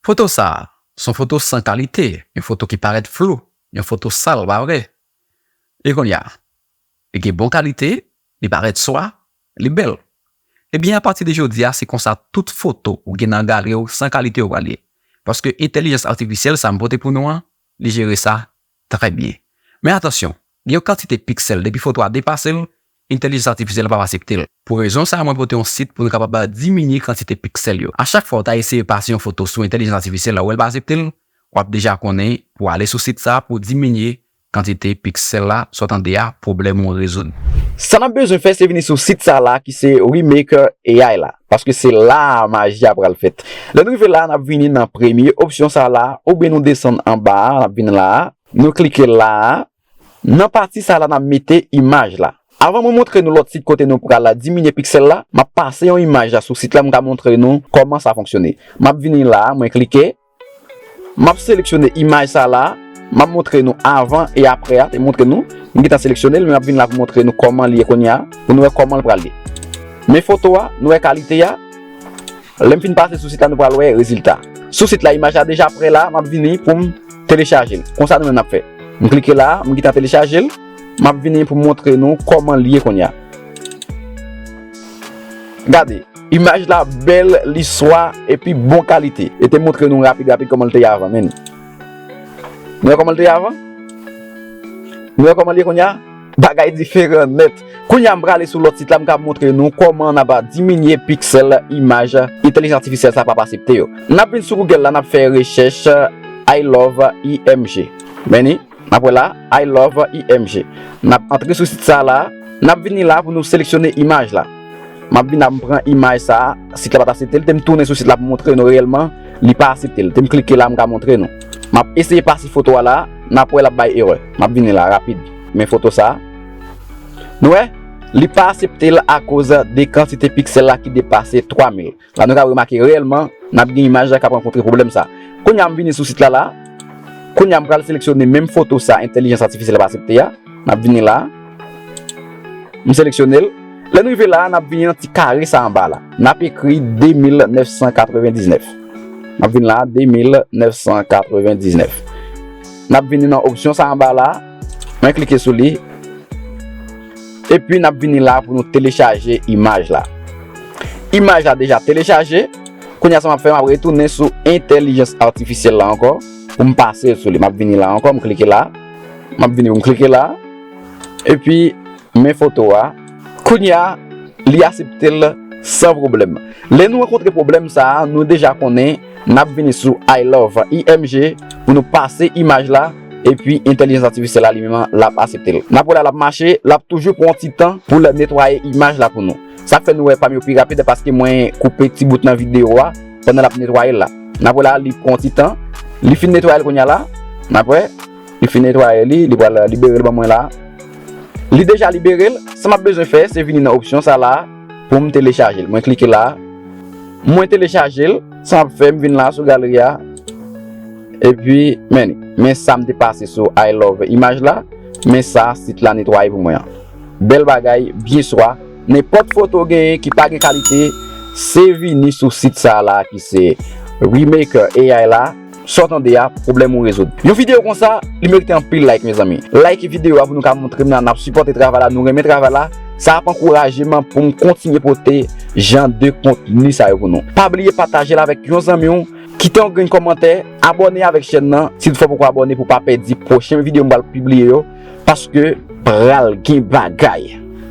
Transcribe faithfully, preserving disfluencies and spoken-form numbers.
Foto sa a, se yon foto san kalite, yon foto ki parèt flou, yon foto sal, pa vre? E kounye a, li gen bon kalite, li parèt swa, li bèl. Ebyen, apati de jodi a, se konsa tout foto ou gen nan galri w san kalite yo pral ye. Paske entèlijans atifisyèl sa m pote pou nou an, li jere sa trè byen. Men atansyon, gen yon kantite piksèl, depi foto a depase l, entèlijans atifisyèl p ap asepte l. Pou rezon sa a, mwen pote yon sit pou nou kapab diminye kantite piksèl yo. A chak fwa w ta eseye pase yon foto sou entèlijans atifisyèl la, ou wè l pa asepte l, w ap deja konnen pou w ale sou sit sa a pou w diminye kantite piksèl la, sa w tande a, pwoblèm ou rezoud. Sa n ap bezwen fè, se vini sou sit sa la ki se Remake A I la, paske se la a maji a pral fèt. Lè nou rive la a, n ap vini nan premye opsyon sa la, oubyen nou desann anba a, n ap vin la a, nou klike la a. Nan pati sa la, n ap mete imaj la. Avan mwen montre nou lòt sit kote nou pral diminye piksèl la, m ap pase yon imaj la sou sit la, m ka montre nou kòman sa fonksyone. M ap vini la a, mwen klike, m ap seleksyone imaj sa la, m ap montre nou avan e aprè a, te montre nou, m gentan seleksyone l, men m ap vin la pou montre nou kòman li ye kounye a, pou nou wè kòman l pral ye. Men foto a, nou wè kalite a, lè m fin pase sou sit la, nou pral wè rezilta. Sou sit la, imaj la deja prè la, m ap vini pou m telechaje l. Konsa nou menm n ap fè. M klike la, m gentan telechaje l, m ap vini pou m montre nou kòman li ye kounye a. Gade, imaj la bèl, li swa, epi bon kalite. E te montre nou rapid, rapid kòman l te ye avan, men. Nou wè kòman l te ye avan? Nou wè kòman l ye kounye a? Bagay diferan nèt. Kounye a, m prale sou lòt sit la, m ka montre nou kòman n ap diminye piksèl imaj entèlijans atifisyèl sa p ap asepte yo. N ap vin sou Google la, n ap fè rechèch I love I M G. Men ni, n ap wè la, I love I M G. N ap antre sou sit sa la, n ap vini la pou nou seleksyone imaj la. M ap vin ap pran imaj sa a, sit la pa t asepte l, te m tounen sou sit la pou montre nou reyèlman, li pa asepte l. Te m klike la, m ka montre nou. M ap eseye pase foto a la, n ap wè l ap bay erè. M ap vini la rapid. Men foto sa a. Nou wè, li pa asepte l akoz de kantite piksèl la ki depase twa mil. La nou ka remake reyèlman, n ap gen imaj la k ap rankontre pwoblèm sa. Kounye a m vini sou sit la la. Kounye a m pral seleksyone menm foto sa entèlijans atifisyèl la pa asepte a. N ap vini la. M seleksyone l. Lè nou rive la, n ap vini nan ti kare sa anba la. N ap ekri de mil nèf san katrevendiznèf. N ap vin la, de mil nèf san katrevendiznèf. N ap vini nan opsyon sa anba la. Mwen klike sou li. Epi n ap vini la pou nou telechaje imaj la. Imaj la deja telechaje. Kounye a sa m ap fè, m ap retounen sou entèlijans atifisyèl la ankò pou m pase sou li. M ap vini la ankò, m klike la. M ap vini pou m klike la. Epi, men foto a. Kounye a, li asepte l san pwoblèm. Lè nou rankontre pwoblèm sa a, nou deja konnen n ap vini sou I love I M G pou nou pase imaj la, epi entèlijans atifisyèl la li menm l ap asepte l. N ap wè la l ap mache, l ap toujou pran yon ti tan pou l netwaye imaj la pou nou. Sa k fè nou wè pa m yo pi rapid paske mwen koupe ti bout nan videyo a pandan l ap netwaye l la. N ap wè la li pran yon ti tan, li fin netwaye l kounye a la, n ap wè, li fin netwaye li, li pral libere l ban mwen la. Li deja libere l, sa m ap bezwen fè, se vini nan opsyon sa la pou m telechaje l. Mwen klike la, mwen telechaje l, sa m ap fè, m vin la sou galeri a, epi, men, men sa m te pase sou I love imaj la, men sa sit la netwaye pou mwen an. Bèl bagay, byen swa, nenpòt foto w genyen ki pa gen kalite, se vini sou sit sa la ki se Remake A I la, sa w tande a, pwoblèm ou rezoud. Yon videyo konsa, li merite anpil like, mezanmi. Like videyo a pou nou ka montre m nan n ap sipòte travay la, nou renmen travay la. Sa ap ankouraje m pou m kontinye pote jan de kontni sa yo pou nou. Pa bliye pataje l avèk yon zanmi w, kite yon grenn kòmantè, abòne avèk chèn nan, si toutfwa w poko abòne pou w pa pèdi pwochen videyo m pral pibliye yo, paske pral gen bagay.